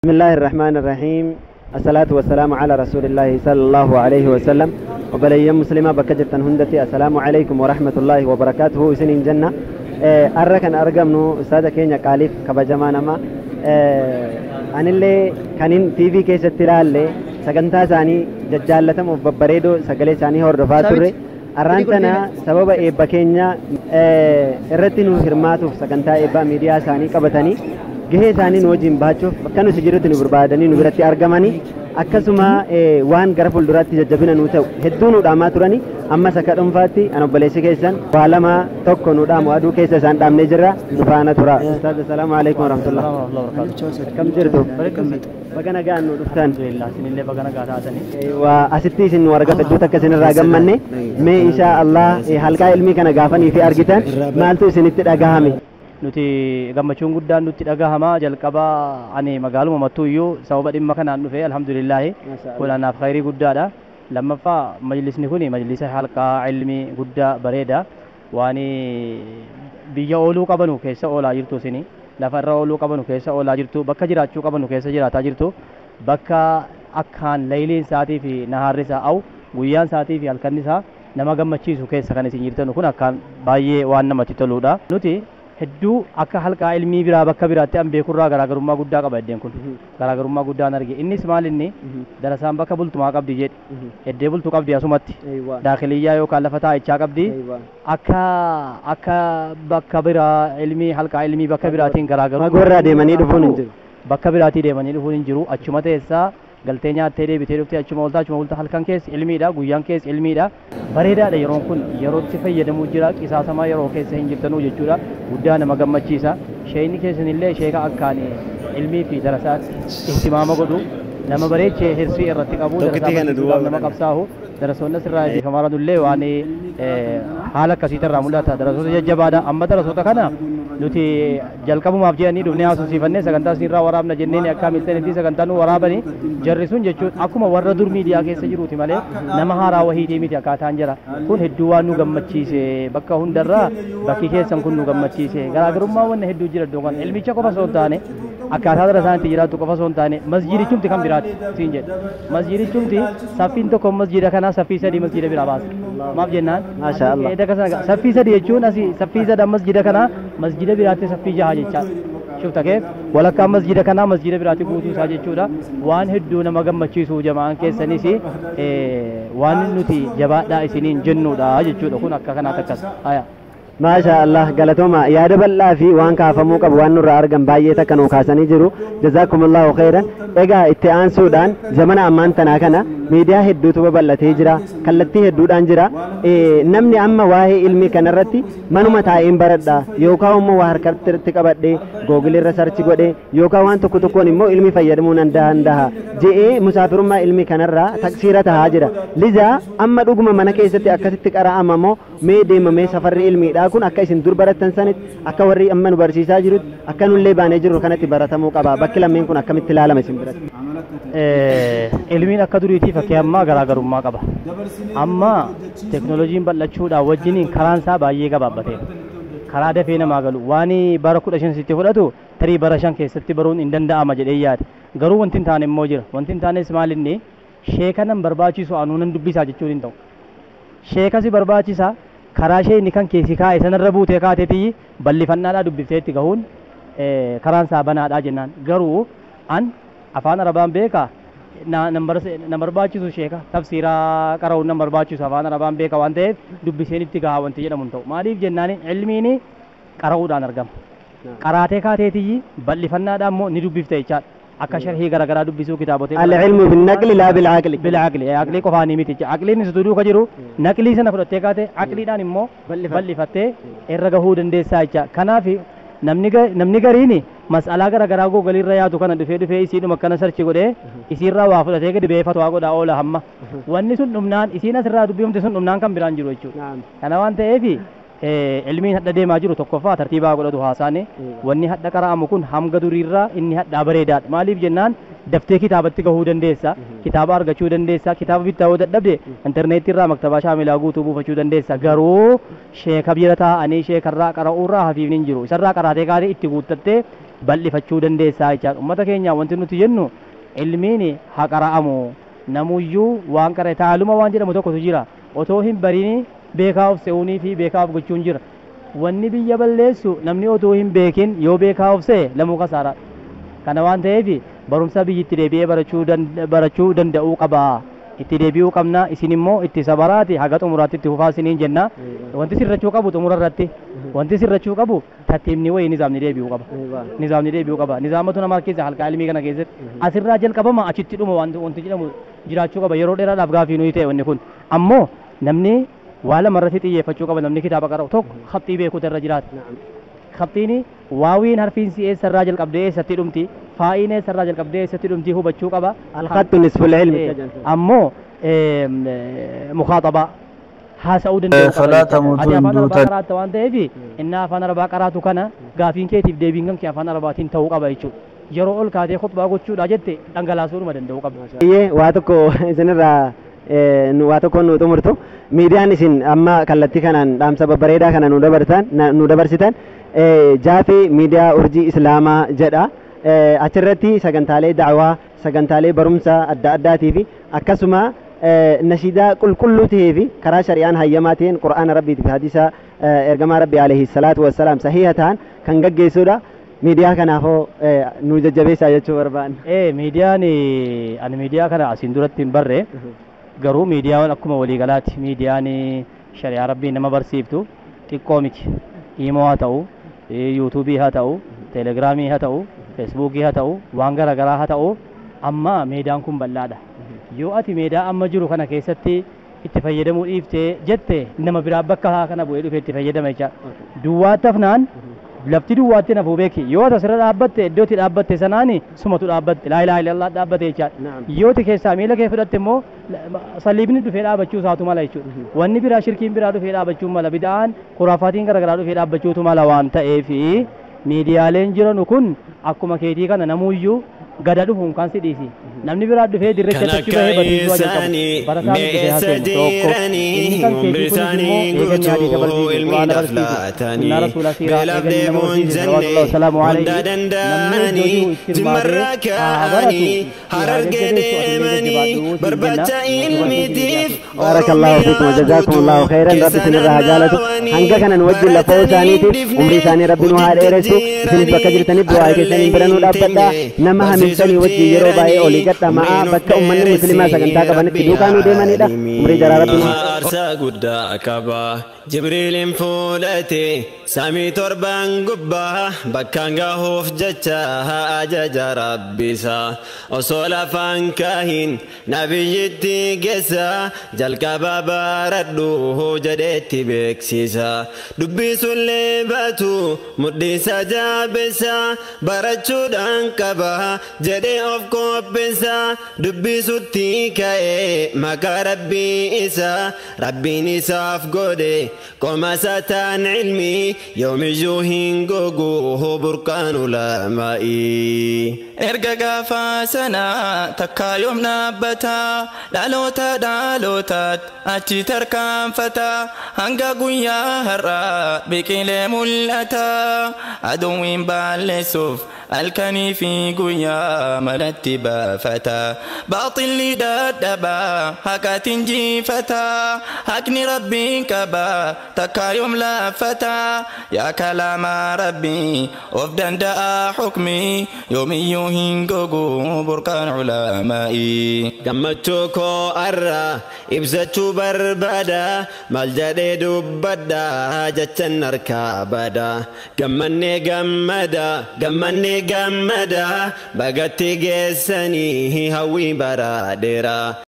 بسم الله الرحمن الرحيم، الصلاة والسلام على رسول الله صلى الله عليه وسلم. Obboleeyyan muslimaa bakka jirtan hundatti السلام عليكم ورحمة الله وبركاته isiniin jenna. Arra kan argamnu ustaada keenya qaaliif kabajamaa nama anillee kanin TV keessatti ilaalle, sagantaa isaanii jajjaallatamuuf babbareedoo sagalee isaanii hordofaa turre. Arraan tana sababa eebba keenya irratti nu hirmaatuuf, sagantaa eebbaa miidiyaa isaanii qabatanii gahee isaanii nu wajjin baachuuf bakka nuti jirutti nu barbaadanii nu biratti argamanii, akkasuma waan gara fuulduraatti jajjabina nu ta'u hedduu nu dhaamaa turani. Ammas akka dhuunfaatti an obboleessi keessan waa lama tokko nu dhaamu aduu keessa isaan dhaamnee jirra, nu faana tura. Ustaaz, السلام عليكم ورحمة الله. Akkam jirtu? Baga nagaan nu dhuftan. Isinillee baga nagaa taatanii. Waa asitti isin nu argata hedduu takka isinirraa gammanne. Mee inshaa Allah halqaa ilmii kana gaafanii fi argitan maaltu isinitti dhagahame? Nuti gammachuun guddaan nutti dhagahama. Jalqaba ani magaaluma Mattuu iyyuu sababa dhimma kanaan dhufe, alhamdulillaahi, kun anaaf khayrii guddaadha. Lammaffaa, majlisni kun majlisa halqaa ilmii guddaa bareeda. Waan biyya ooluu qabanu keessa oolaa jirtu isini, lafa irra ooluu qabanu keessa oolaa jirtu, bakka jiraachuu qabanu keessa jiraataa jirtu, bakka akkaan layliin isaatii fi nahaarri isaa au guyyaan isaatii fi halkanni isaa nama gammachiisu keessa kan isin jirtan kun akkaan baay'ee waan namatti toludha. Nuti hedduu akka halqaa ilmii biraa bakka biraatti an beekurraa garaagarummaa guddaa qaba iddeen kun. Garaagarummaa guddaan arge. Innis maal inni darasaan bakka bultumaa qabdi jedhe. Eddee bultu qabdi asumatti. Daakiliyyaa yookaan lafa taa'ichaa qabdi. Akka bakka biraa ilmii halqaa ilmii bakka biraatiin garaagarummaa. Fagoorraa deemanii dhufuun hin jiru. Bakka biraatii deemanii dhufuun hin jiru. Achuma teessaa galtee nyaattee deebitee dhuftee achuma ooltaa, achuma bulta. Halkan keessa ilmiidha, guyyaan keessa ilmiidha. Bareedaadha. Yeroon kun yerootti fayyadamuu jira, qisaasamaa yeroo keessa hin jirtanuu jechuudha. Guddaa nama gammachiisa. Sheeyni keessanillee sheeka akkaan ilmii fi darasaatti ihtimaama godhu, nama bareechee hirsii irratti qabu, darasaa nama qabsaa'u. Darasoonni asirraa eebbifamaa illee waan haala akkasiitu irraa mul'ata. Darasoota jajjabaadha. Amma darasoota kana nuti jalqabumaaf jedhanii dhufnee haasofsiifannee sagantaa isinirraa waraabna jenneen akka miltanitti sagantaa nu waraabanii jarri sun jechuun akkuma warra dur miidiyaa keessa jiruuti malee nama haaraa wahiitii miti. Akkaataan jira kun hedduu waan nu gammachiise. Bakka hundarraa bakki keessan kun nu gammachiise. Garaagarummaa wanna hedduu jira iddoo kana. Ilmicha qofa osoo hin taane, akkaataa darasaan itti jiraattu qofa osoo hin taane, masjiidichumti kan biraati siin jedhe. Masjiidichumti saffiin tokko masjiida kanaa saffii sadii masjiida biraa baasa. Maaf jennaan, Maasha Allah. Saffii sadii jechuun asii saffii sadan masjiida kanaa masjiida biraatti saffii jaha jechaadha. Shufta kee walakkaan masjiida kanaa masjiida biraatti guutuu isaa jechuudha. Waan hedduu nama gammachiisu. Jamaan keessanis waan nuti jabaadhaa isiniin jennuudha jechuudha. Kun akka kanaatti akkas. Haya. Maasha Allah, galatooma. Yaada bal'aa fi waan kaafamuu qabu waan nurraa argan baay'ee takka nuu kaasanii jiru. جزاكم الله خيرا. Egaa itti aansuudhaan zamana ammaan tanaa kana miidiyaa hedduutu babal'atee jira, kallattii hedduudhaan jira. Namni amma waa'ee ilmii kanarratti manuma taa'een baradha yookaan immoo waa harkatti qabadhee Google irra search godhee yookaan waan tokko tokkoon immoo ilmii fayyadamuu nan danda'a je'ee musaafirummaa ilmii kanarraa taqsiira tahaa jira. Lizaa amma dhuguma mana keessatti akkasitti qara'ama moo mee deemamee safarri ilmiidhaa kun akka isin dur barattan sanitti, akka warri amma nu barsiisaa jirutti, akka nullee baanee jirru kanatti baratamuu qaba? Bakki lammeen kun akkamitti ilaalama isin biratti? Ilmiin akka duriitii fakkii ammaa garaagarummaa qaba. Amma teeknooloojiin bal'achuudhaan wajjiniin karaan isaa baay'ee gabaabbateera. Karaa dafee namaa galu waan bara 15 sitti fudhatu tarii bara 5 keessatti baruun hin danda'ama jedhee yaada. Garuu wanti hin taane immoo jira. Wanti hin taanes maal inni sheeka nan barbaachisu anuu nan dubbisaa jechuun hin ta'u. Sheeka si barbaachisa. Karaa ishee inni kan keessi kaa'e sanarra buutee kaateetii bal'ifannaadhaa dubbiftee itti gahuun karaan isaa banaadhaa jennaan. Garuu an afaan Arabaan beekaa, na barbaachisu sheeka tafsiiraa qara'uun nan barbaachisu, afaan Arabaan beeka waan ta'eef dubbiseen itti gahaa wanti jedhamu hin ta'u. Maaliif jennaan, ilmiin qara'uudhaan argama. Qaraatee kaateetii bal'ifannaadhaan immoo ni dubbifte jechaadha. Akka sharhii garaagaraa dubbisuu kitaabotee. العلم بالنقل لا بالعقل. بالعقل, aqlii qofaanii miti. Aqliin isa duuka jiru naqlii sana fudhattee kaate aqliidhaan immoo bal'ifattee irra gahuu dandeessaa jecha. Kanaaf namni gariin mas'alaa garaagaraa Google irra yaatu kana dhufee dhufee isiidhuma akkana search godhee isiirraa waa fudhatee gadi ba'ee fatwaa godhaa oola. Hamma wanni sun dhumnaan isiin asirraa dubbifamte sun dhumnaan kan biraan jiru jechuudha. Kana waan ta'eef ilmiin hadha deemaa jiru tokkoffaa tartiibaa godhatu haasaani. Wanni hadha qara'amu kun hanga duriirraa inni hadhaa bareedaadha. Maaliif jennaan, daftee kitaabatti gahuu dandeessa, kitaaba argachuu dandeessa. Kitaaba bittaa yoo dadhabde intarneetii irraa maktabaa shaamilaa guutuu buufachuu dandeessa. Garuu sheeka bira taa'anii sheekarraa qara'uurraa hafiifni hin jiru. Isarraa qaraatee kaatee itti guuttattee Bal'ifachuu dandeessaa jechaadha. Uummata keenya wanti nuti jennu ilmiin haa qara'amu. Namuyyuu waan qara'e taaluma waan jedhamu tokkotu jira. Otoo hin bariin beekaa of se'uunii fi beekaa of gochuun jira. Wanni biyya balleessu namni otoo hin beekin yoo beekaa of se'e lamuu kasaara. Kana waan ta'eef barumsa biyyitti deebi'ee barachuu danda'uu qaba. Itti deebi'uu qabna. Isin immoo itti sabaraati haga xumuraatti itti fufaa isiniin jenna. Wanti sirrachuu qabu xumura irratti. Wanti sirrachuu qabu tartiibni wayii nizaamni deebi'uu qaba. Nizaamni deebi'uu qaba. Nizaamatu nama keessa halkaa ilmii kana keessatti asirraa jalqabama achitti dhuma wanti jedhamu jiraachuu qaba. Yeroo dheeraadhaaf gaafii nuyi ta'e wanni kun. Ammoo namni waa lama irratti xiyyeeffachuu qaba. Namni kitaaba qara'u tokko qabxii beekuutu irra jiraata. Qabxiin waawiin harfiin si eessarraa jalqabdee eessatti dhumti, faa'iin eessarraa jalqabdee eessatti dhumti hubachuu qaba. Alkhattu nisful ilmi. Ammoo mukaaxabaa haasa'uu danda'uu qaba. Ati afaan arabaa qaraatta waan ta'eef inni afaan arabaa qaraatu kana gaafiin keetiif deebiin kan kee afaan arabaatiin ta'uu qaba jechuudha. Yeroo ol kaatee khutbaa gochuudha jette dhangalaasuudhuma danda'uu qaba. Waa tokko isinirraa waa tokko nu xumurtu. Miidiyaan isin amma kallattii kanaan dhaamsa babbareedaa kana nu dabarsitan Jaafee Miidiyaa Urjii Islaamaa jedha. Achirratti sagantaalee da'waa, sagantaalee barumsa adda addaatii fi akkasuma nashiidaa qulqulluu ta'ee fi karaa shari'aan hayyamaa ta'een Qur'aana Rabbiitii fi hadiisa ergamaa Rabbii alayhi salaatu wassalaam sahiha ta'an kan gaggeessudha. Miidiyaa kanaafoo nu jajjabeessaa jechuu barbaanna. Miidiyaan ani miidiyaa kana asiin duratti hin barre. Garuu miidiyaan akkuma waliigalaatti miidiyaan shari'aa Rabbii nama barsiiftu xiqqoo miti. Iimoo haa ta'u, yuutuubii haa ta'u, teelegiraamii haa ta'u, feesbuukii haa ta'u, waan garaagaraa haa ta'u, amma miidiyaan kun bal'aadha. Yoo ati miidiyaa amma jiru kana keessatti itti fayyadamuu dhiiftee jette nama biraa bakka kana bu'ee dhufee itti fayyadama jecha. Duwwaatti hafnaan lafti duwwaatti nafuu beeki. Yoo ati asirra dhaabbatte iddoo itti dhaabbatte sanaani sumatu dhaabbatte laa ilaaha illallah dhaabbatte jechaadha. Yoo ati keessaa miila kee fudhatte immoo saliibni dhufee dhaabachuu isaatu mala jechuudha. Wanni biraa shirkiin biraa dhufee dhaabachuu mala, bid'aan khuraafaatiin garaagaraa dhufee dhaabbachuutu mala waan ta'eef miidiyaaleen jiranu kun akkuma keetii kana namuyyuu gada dhufuun kan si dhiisi. Namni biraa dhufee dirrecha achi bahee barsiisuu jalqabu. Barataan dhufee haasa'u tokko. Inni kan keetii kunis immoo eeganni hadiisa barsiisu, Qur'aana barsiisu, sunnaa rasuula siiraa eeganni nama barsiisu salawwaatullahi wasalaamu alayhi. Namni iddoo jiru itti hirmaatee haa baratu. Haa jajjabeessu ati illee jajjabaadhu siin jenna. Barakallahu fiikum wa jazakumullahu khairan. Rabbi isinirraa haa jaalatu. Hanga kana nu wajjin lafoo isaaniitiif umrii isaanii Rabbi nu haa dheeressu. Isinis bakka jirtaniif du'aa keessaniin bira nu dhaabbadhaa. Nama hamiltanii wajjin yeroo baay'ee olii gadhamaa bakka uummanni musliimaa sagantaa qabanitti duukaa nu deemanidha. Umrii jaraa Rabbi nu aarsaa guddaa qaba. Jibriiliin fuudhate samii torban gubbaa bakkaan gahuuf jecha ajaja Rabbisa. Osoo lafaan kaahin nabiyyitti geessa jalqaba baradhu jedheetti beeksisa. Dubbisuullee baatu mudhiisa jabeessa barachuudhaan qaba jedhee of qopheessa. Dubbisutti ka'ee maqaa Rabbii isa Rabbiin isaaf godhe qoma sataan ilmi yoomiyyuu hin gogu burqaan ulamaa'ii. Erga gaafa sanaa takkaa yoom dhaabbata dhaloota dhalootaatti achi tarkaanfata hanga guyyaa har'aa biqilee mul'ata aduun balleessuuf halkanii fi guyyaa malatti baafata baaxilli dadhabaa haqaatiin jiifata haqni Rabbiin qaba takkaa yoom laaffata yaa kalaama Rabbii of danda'a hukmi yoomiyyuu hin gogu burqaan ulamaa'ii. Gammachuu koo har'a ibsachuu barbaada maal jedhee dubbadha jechan harkaa bada gammannee gammada gammannee gammada bagatti geessanii hawwii bara dheeraa.